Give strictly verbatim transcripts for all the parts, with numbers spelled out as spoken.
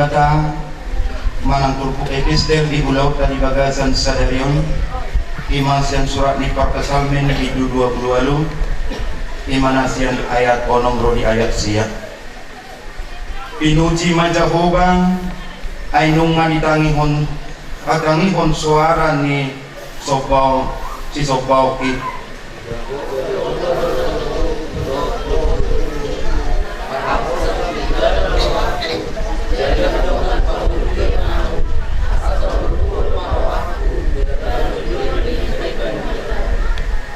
Debata manang turpuk epistel di ulaonta di bagasan sadari on, i ma sian surat ni parpsalmen di bindu dua pulu ualu, i ma na sian ayat onom ro di ayat sia. Pinuji ma Jahowa, ai nunga ditangihon, hatangihon soara ni sombao, sisombaon i.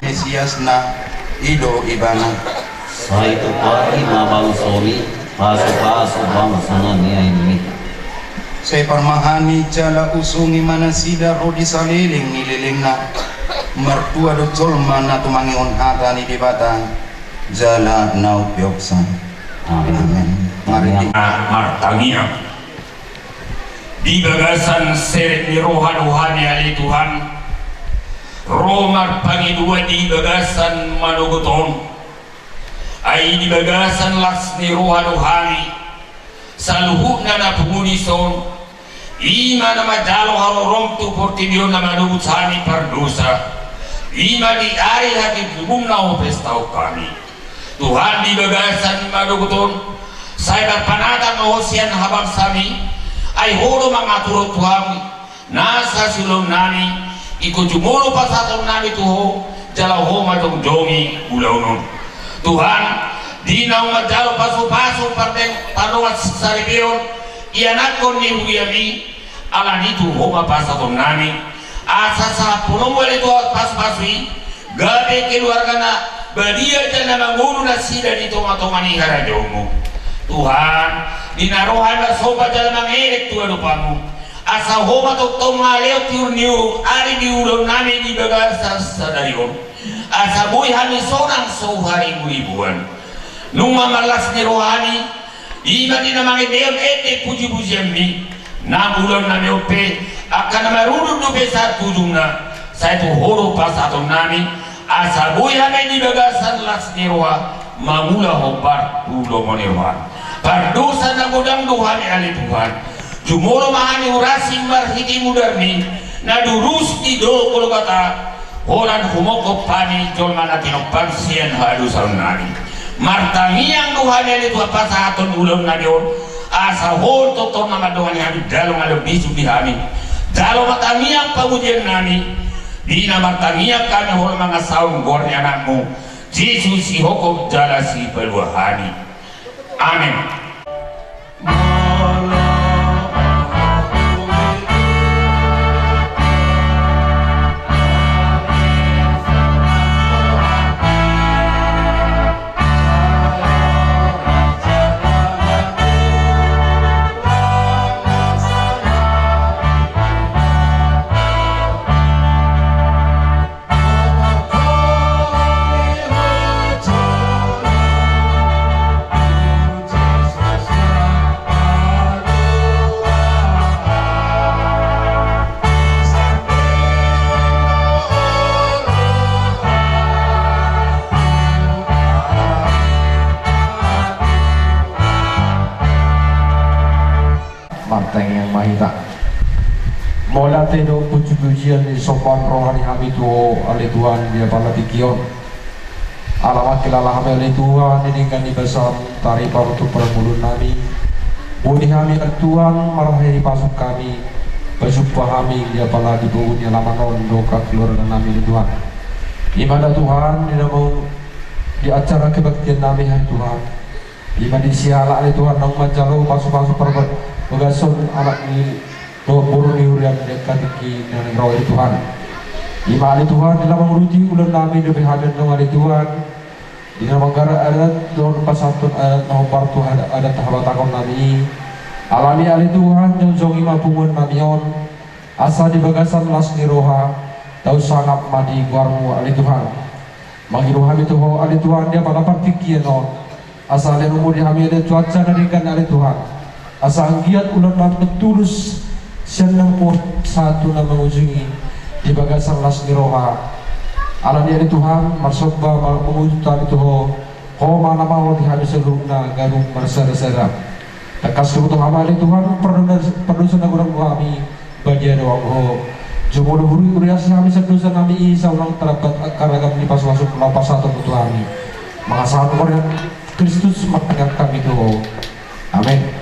Mesias na i do ibana. Sai tupa i ma bangsomi, pasupasu bangso na niainmi. Sai parmahani jala usungi ma nasida ro di saleleng ni lelengna. Martua do jolma na tumangihon hata ni Debata jala na umpeopsa. Amen. Amen. Mari di- Ma-, martangiang. Di bagasan serep ni roha do hami ale Tuhan, ro marpangidoan di bagasan manogot on. Ai di bagasan las ni roha do hami, saluhutna na pungu dison, i ma na manjalo haroroM tu portibi on na manogot hami pardosa, i ma di ari hatitubumNa hupestahon hami. Tuhan, di bagasan manogot on, sai marpanatang ma Ho sian habangsami, ai Ho do mangaturhon tu hami nasa siulaonnami, ingkon jumolo pasahatonnami tu Ho, jala Ho ma jongjong i ulaon on. Tuhan, di naung manjalo pasupasu pardeng-, pardongansaripeon ianakhon ni huriaMi, alani tu Ho ma pasahatonnami, asa sahat HomaMu ale Tuhan pasupasu i, gabe keluarga na badia jala na mangolu nasida di tongatonga ni harajaonMu. Tuhan, di na ro hami marsomba jala mangelek tu adopanMu, asa Ho ma tongtong mangalehon tiur ni ari di ulaonnami di bagasan sadari on, asa boi hami sonang so hariburibuan. Nunga marlas ni roha hami, i ma di na mangendehon ende pujipujianMi, nang ulaonnami on pe, angka na marudut dope sahat tu ujungna, sai tu Ho do pasahatonnami, asa boi hami di bagasan las ni roha, mangula hombar tu lomo ni roha. Pardosa na godang do hami ale Tuhan, jumolo ma hami hurasing marhite mudarMi, na durus di Dolok Golgota, holan humongkop hami jolma na tinompa sian hadosaonnami. Martangiang do hami ale Tuhan pasahathon ulaonnami on, asa Ho tongtong na mandongani hami, jalo ma lam bisuk di hami, jalo ma tangiang pamujiannami, di na martangiang hami holan mangasahon goar ni AnakMu, Jesus sihophop jala sipalua hami. Amen. Martangiang ma hita. Mauliate dohot pujipujian di sombaon roha ni hami tu Ho ale Tuhan di apala tingki on. Ala mangkilala hami ale Tuhan di denggan ni basaM taripa tu parngoluonnami. Boi hami ale Tuhan marhahipason hami, pasumpa hami di apala di boru ni alaman on dohot keluarganami ale Tuhan. I ma da Tuhan di na mau di acara kebaktiannami ale Tuhan. I ma di siala ale Tuhan naung manjalo pasupasu parbagason anak ni dohot boru ni huriaM di angka tingki na naeng ro ale Tuhan. I ma ale Tuhan di na mangurupi ulaonnami dope hami annon ale Tuhan, di na manggarar adat dohot pasahathon adat na hombar tu adat, adat habatahonnami i. Alani i ale Tuhan jongjong i ma punguannami on, asa di bagasan las ni roha tau sangap ma di goarMu ale Tuhan. Mangido hami tu Ho ale Tuhan di apala partingkian on, asa lehononMu di hami ale Tuhan na denggan ale Tuhan, asa anggiat ulaonnami on tulus sian na mamulai sahat tu na mangujungi di bagasan las ni roha. Alani i ale Tuhan marsomba ma-, mangujut hami tu Ho, Ho ma na maol di hami saluhutna ganup marsadasada. Tangkas tu Tuhan, ale Tuhan, pardosa, pardosa na godang hami, badia do Ho. Jumolo huria, huria asi hami sian dosa nami i, sai unang tarambat angka ragam ni pasupasu na hupasahat Ho tu hami. Mangasahon hami Kristus, mangkaningothon hami tu Ho. Amen.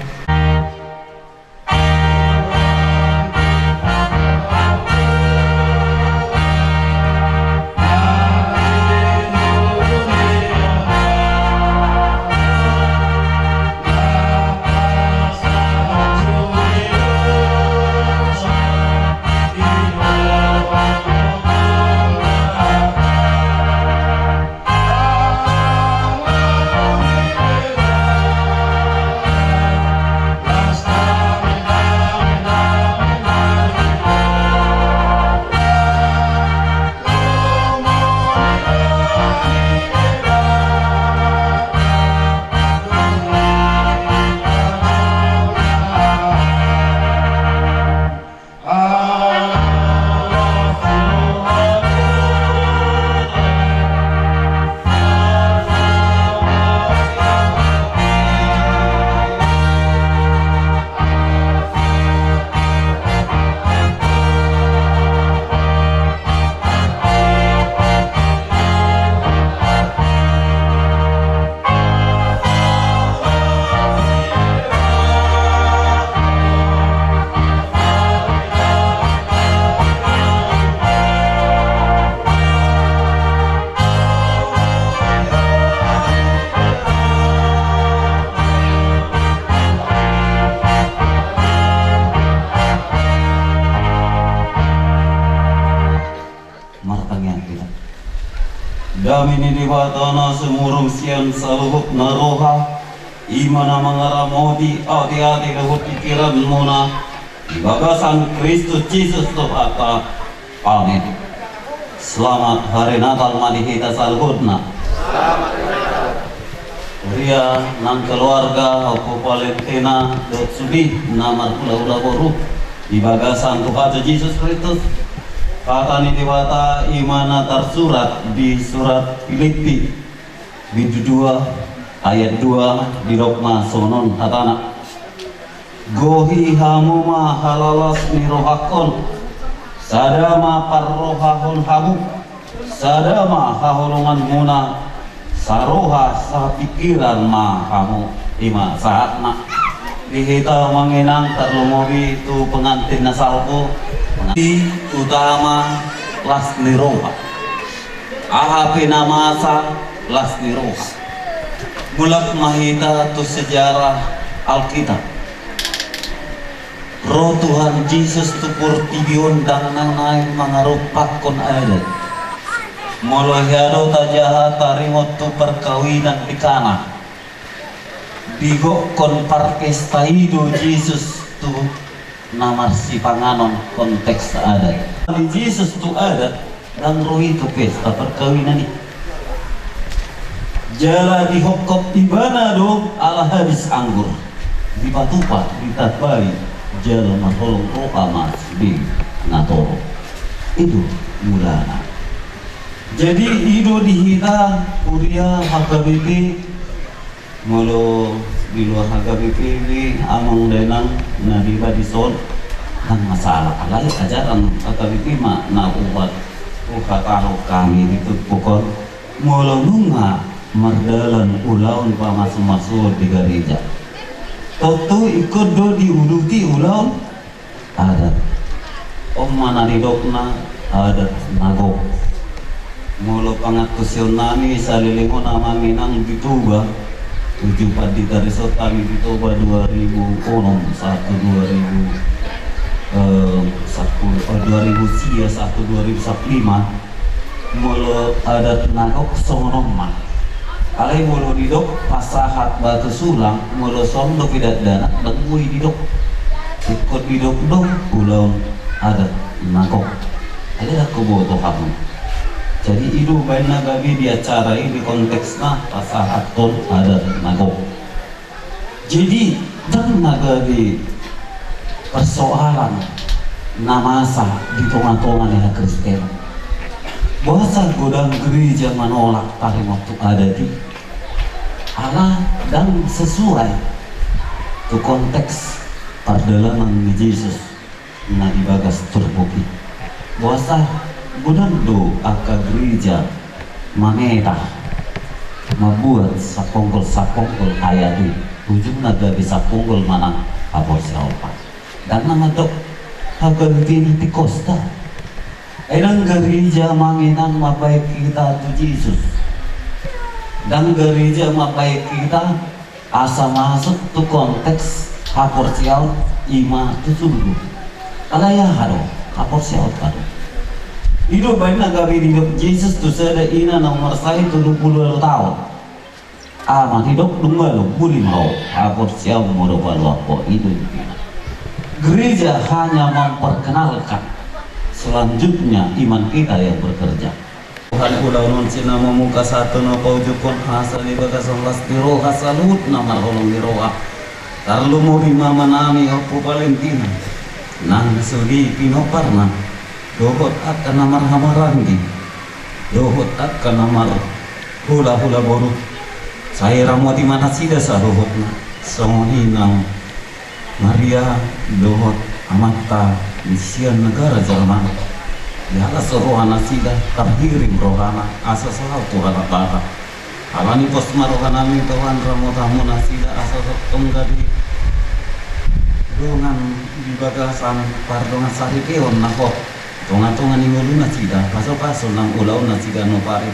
Martangiang hita. Dame ni Debata na sumurung sian saluhut na roha, i ma na mangaramoti ateate dohot pingkiranmuna di bagasan Kristus Jesus Tuhanta. Amen. Selamat Hari Natal ma di hita saluhutna. Huria nang keluarga, Ompu Valentena dohot sude na marhulahula boru di bagasan Tuhanta Jesus Kristus. Hata ni Debata i ma na tarsurat di surat Pilippi, bindu dua, ayat dua, didok ma songon on hatana. Gohi hamu ma halalas ni rohangkon, sada ma parrohahon hamu, sada ma haholonganmuna, saroha sapingkiran ma hamu. I ma sahatna. Di hita amang inang, tarlumobi tu pengantin na salpu, pengantin utama las ni roha. Aha pe na masa, las ni roha. Mulak ma hita tu sejarah Alkitab. Ro Tuhan Jesus tu portibi on ndang naeng mangarumpakkon adat. Molo hea do tajaha taringot tu parkawinan di Kana. Digokkon parpesta i do Jesus tu na marsipanganon konteks adat. Di Jesus tu adat, ndang ro i tu pesta parkawinan i. Jala dihophop ibana do ala habis anggur. Dipatupa, ditambai, jala marholong roha ma sude na torop. I do mulana. Jadi i do di hita huria H K B P, molo di luar H K B P be amang dainang na deba dison, ndang masalah. Alai ajaran H K B P ma na umpat huhatahon hami di turpuk on, molo nunga mardalan ulaon pamasumasuon di gareja. Tontu ingkon do diuduti ulaon adat. On ma na nidokna adat na gok. Molo pangantusion nami saleleng on amang inang di Toba, uju pandita dison hami di Toba dua ribu onom sahat tu dua ribu, eh, sapuluh, eh, dua ribu sia sahat tu dua ribu sampulu lima. Molo adat na gok songon on ma. Alai molo didok pasahat batu sulang, molo songon dope dakdanak ndang boi didok. Ingkon didok do ulaon adat na gok. Alai ndang huboto hamu. Jadi i do umbahen na gabe di acara i di konteksna pasahathon adat na gok. Jadi ndang na gabe persoalan na masa di tongatonga ni hakristenon. Boasa godang gereja manolak taringot tu adat i? Ala ndang sesuai Tu konteks pardalanan ni Jesus na di bagas turpuk i, boasa godang do angka gereja mameta, mambuat saponggol-saponggol ayat i, ujungna gabe saponggol manang haporseaon. Ndang na mandok hagabe na tingkosta. Ai ndang gereja mangenang mambahen hita tu Jesus. Ndang gereja mambahen hita asa masuk tu konteks haporseaon, i ma tu surgo. Alai aha do? Haporseaon do. I do baen na gabe didok Jesus tu sada ina na umur sai tolu pulu ualu taon. Ama, didok dung malo, buli ma ho, haporseaonmu do paluahon ho. I do intina. Gereja hanya memperkenalkan, selanjutnya iman kita yang bekerja. Tuhan, ulaon on sina mamungka sahat tu na paujunghon, asa di bagasan las ni roha saluhut na marholong ni roha tarlumobi ma amanami Ompu Valentina nang sude pinomparna, dohot angka na marhahamaranggi, dohot angka na marhulahula boru. Sai ramoti ma nasida saluhutna, songon i nang Maria dohot amanta sian negara Jerman. Dihalas roha nasida, tarhirim rohana asa sahat tu halak Batak. Alani i pos ma rohanami Tuhan, ramotanmu nasida asa tongtong gabe dongan di bagasan pardongansaripeon na hot tongatonga ni ngolu nasida, pasupasu nang ulaon nasida nopari.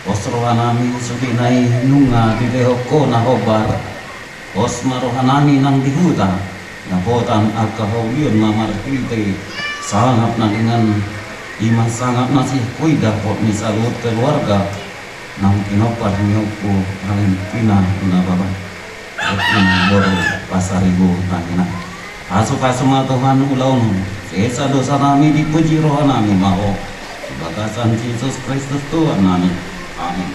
Pos rohanami sude na i nunga dilehon ho na hombar. Pos ma rohanami nang di huta, dapotan angka haulion na marhite sangap na ringan, i ma sangap na sihol dapot ni saluhut keluarga naung pinompar ni Ompu Valentina Nababan. Ompu boru Pasaribu na hinaholongan. Pasupasu ma Tuhan ulaon on, sesa dosanami, dipuji rohanami ma ho. Di bagasan Jesus Kristus Tuhannami. Amin.